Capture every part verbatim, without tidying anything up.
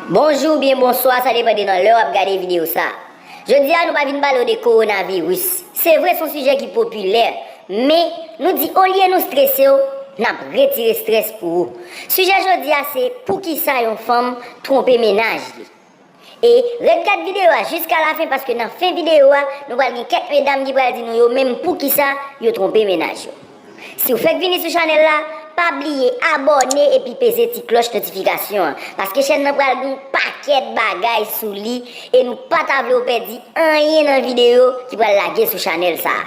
Bonjou oubyen bonswa, sa depann de nan lè w ap gade videyo sa. Jodi a, nou pa vin pale w de kowonaviris. Se vre, se yon sijè ki popilè, men nou di olye nou strese w, n ap retire strès pou ou. Sijè jodi a se poukisa yon fanm twonpe mennaj li. E ret gad videyo a jiska lafen, paske nan fen videyo a, nou pral gen kèk medam ki pral di nou yo menm poukisa yo twonpe mennaj yo. Si w fèk vini sou chanèl la, pa bliye abòne epi peze ti klòch notifikasyon an, paske chèn nan pral gen yon pakèt bagay sou li, e nou pa ta vle w pèdi anyen nan videyo ki pral lage sou chanèl sa a.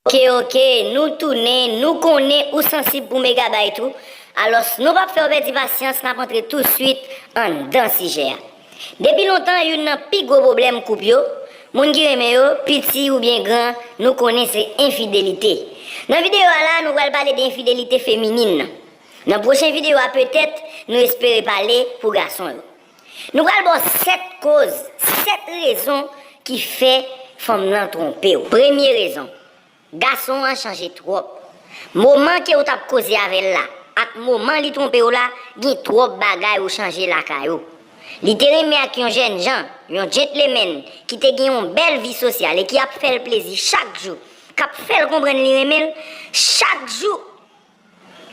Oke, oke, nou tounen, nou konnen ou sansib pou megabayt ou. Alòs, nou p ap fè w pèdi pasyans, n ap antre touswit anndan sijè a. Depi lontan, youn nan pi gwo pwoblèm koup yo, moun ki renmen yo, piti oubyen gran, nou konnen se enfidelite. Nan videyo a la, nou pral pale de enfidelite feminin nan. Nan pwochen videyo a, petèt, nou espere pale pou gason yo. Nou pral ba w sèt koz, sèt rezon ki fè fanm nan twonpe w. Premye rezon, gason an chanje twòp. Moman ke w t ap koze avè l la ak moman li twonpe w la, gen twòp bagay ou chanje lakay ou. Li te renmen ak yon jènjan, yon gentleman ki te gen yon bèl vi sosyal e ki ap fè l plezi chak jou, k ap fè l konprann li renmen l chak jou.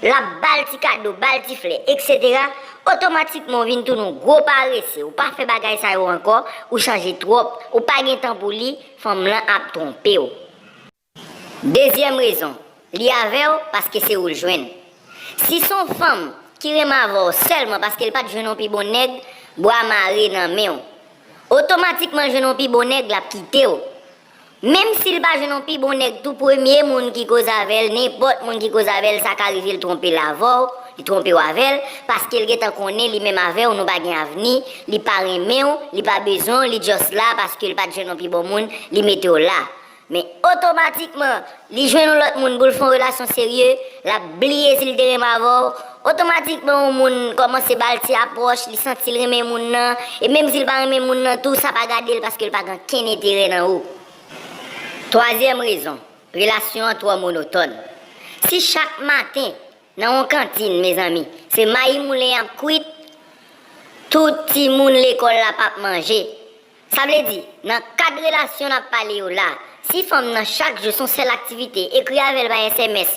L ap ba l ti kado, ba l ti flè, etsetera, otomatikman w vin tounen yon gwo parese, ou pa fè bagay sa yo ankò, ou chanje twòp, ou pa gen tan pou li, fanm lan ap twonpe w. Dezyèm rezon, li avè w paske se ou l jwenn. Si se yon fanm ki renmen avè w sèlman paske l pa t jwenn yon pi bon nèg, bwa mare nan men w. Otomatikman l jwenn yon pi bon nèg, l ap kite w. Menm si l pa jwenn yon pi bon nèg tou, premye moun ki koze avè l, nenpòt moun ki koze avè l, sa ka rive l twonpe l avè w, li twonpe w avè l, paske l gentan konnen li menm avè w nou pa gen avni, li pa renmen w, li pa bezwen w, li just la paske l pa t jwenn yon pi bon moun, li mete w la. Men otomatikman, li jwenn yon lòt moun pou l fè yon relasyon serye, l ap bliye si l te renmen avè w. Otomatikman, yon moun kòmanse ba l ti apwòch, li santi l renmen moun nan, e menm si l pa renmen moun nan tou, sa pa gade l paske l pa gen okenn enterè nan ou. Twazyèm rezon, relasyon an twò monotòn. Si chak maten, nan yon kantin, mezanmi, se mayi moulen y ap kwit, tout timoun lekòl la p ap manje. Sa vle di, nan kad relasyon n ap pale yo la, si fanm nan chak jou se yon sèl aktivite, ekri avè l pa S M S,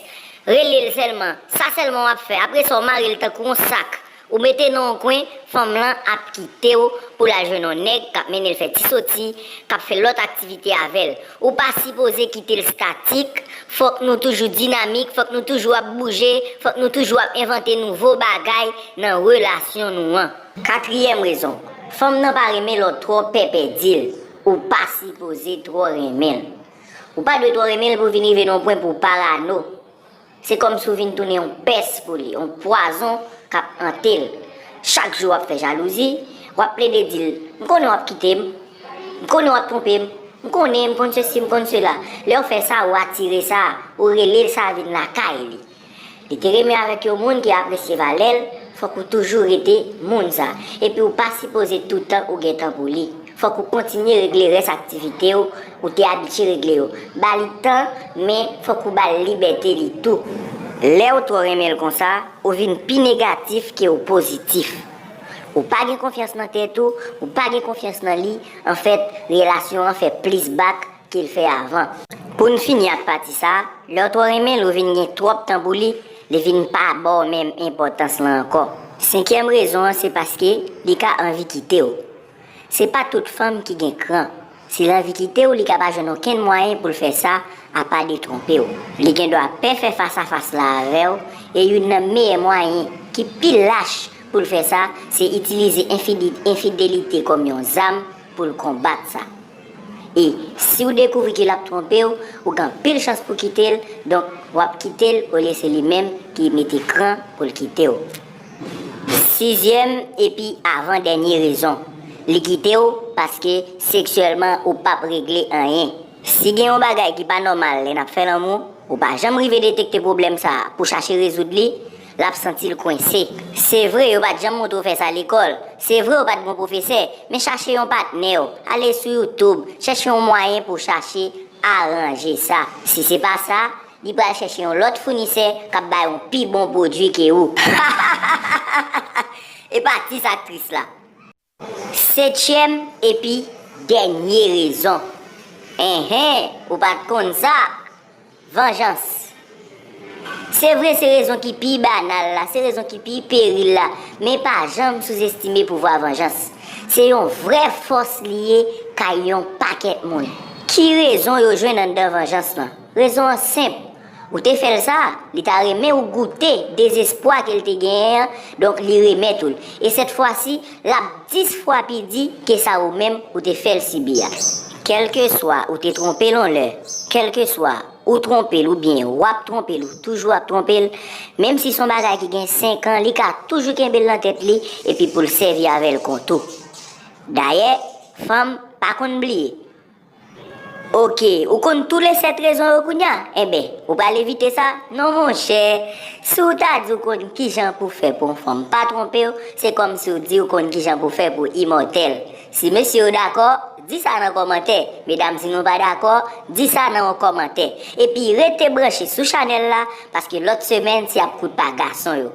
rele l sèlman, sa sèlman w ap fè, apre sa w mare l tankou yon sak, ou mete nan yon kwen, fanm lan ap kite w pou l al jwenn yon nèg k ap mennen l fè ti soti, k ap fè lòt aktivite avè l. Ou pa sipoze kite l statik, fòk nou toujou dinamik, fòk nou toujou ap bouje, fòk nou toujou ap envante nouvo bagay nan relasyon nou an. Katriyèm rezon, fanm nan pa renmen lè w twò pèpè di l, ou pa sipoze twò renmen l. Ou pa dwe twò renmen l pou vin rive nan yon pwen pou w parano. Se kòmsi w vin tounen yon pès pou li, yon pwazon k ap ante l. Chak jou w ap fè jalouzi, w ap plede di l, "M konnen w ap kite m, m konnen w ap twonpe m, m konnen, m konn sesi, m konn sela." Lè w fè sa, ou atire sa, ou rele l sa vin lakay li. Li te renmen avèk yon moun ki apresye valè l, fòk ou toujou rete moun sa. Epi ou pa sipoze toutan ou gen tan pou li. Fòk ou kontinye regle rès aktivite w, ou te abitye regle yo. Ba li tan, men fòk ou ba l libète li tou. Lè w twò renmen l konsa, ou vin pi negatif ke w pozitif. Ou pa gen konfyans nan tèt ou, ou pa gen konfyans nan li. Anfèt, relasyon an fè plis bak ke l fè avan. Pou n fini ak pati sa, lè w twò renmen l, ou vin gen twòp tan pou li, li vin pa ba w menm enpòtans lan ankò. Senkyèm rezon an, se paske li ka anvi kite w. Se pa tout fanm ki gen kran. Si l anvi kite w, li ka pa jwenn okenn mwayen pou l fè sa, apa de twonpe w. Li gendwa pè fè fasafas la avè w, e youn nan meyè mwayen ki pi lach pou l fè sa, se itilize enfidi-, enfidelite kòm yon zam pou l konbat sa. E si w dekouvri ke l ap twonpe w, ou gen anpil chans pou kite l, donk w ap kite l olye se li menm ki mete kran pou l kite w. Sizyèm epi avan dènye rezon, li kite w paske seksyèlman ou p ap regle anyen. Si gen yon bagay ki pa nòmal lè n ap fè lanmou, ou pa janm rive detekte pwoblèm sa a pou chache rezoud li, l ap santi l kwense. Se vre, yo pa t janm montre w fè sa lekòl. Se vre, ou pa t gen yon pwofesè. Men chache yon patnè w. Ale sou YouTube, chèche yon mwayen pou w chache aranje sa. Si se pa sa, Li pral chèche yon lòt founisè k ap bay yon pi bon pwodui ke ou. E pa ti sa k tris la. Setyèm epi dènye rezon. Enhen, ou pa t konn sa? Vanjans. Se vre, se rezon ki pi banal la, se rezon ki pi peril la, men pa janm souzestime pouvwa vanjans. Se yon vrè fòs li ye kay yon pakèt moun. Ki rezon yo jwenn anndan vanjans lan? Rezon an senp. Ou te fè l sa, li ta renmen ou goute dezespwa ke l te genyen an, donk li remèt ou l. E sèt fwa si, l ap dis fwa pi di ke sa ou menm ou te fè l sibi a. Kèlkeswa ou te twonpe l yon lè, kèlkeswa ou twonpe l oubyen w ap twonpe l, ou toujou ap twonpe l, menm si s on bagay ki gen senk an, li ka toujou kenbe l nan tèt li epi pou l sèvi avè l kontou. Dayè, fanm pa konn bliye. Oke, ou konn tou le sèt rezon yo kounye a? Enben, ou pral evite sa? Non, monchè. Si w ta di w konn kijan pou fè pou yon fanm pa twonpe w, se kòmsi w di w konn kijan pou fè pou imòtèl. Si mesye yo dakò, di sa nan kòmantè. Medam, si nou pa dakò, di sa nan yon kòmantè. Epi rete branche sou chanèl la, paske lòt semèn, se ap kout pa gason yo.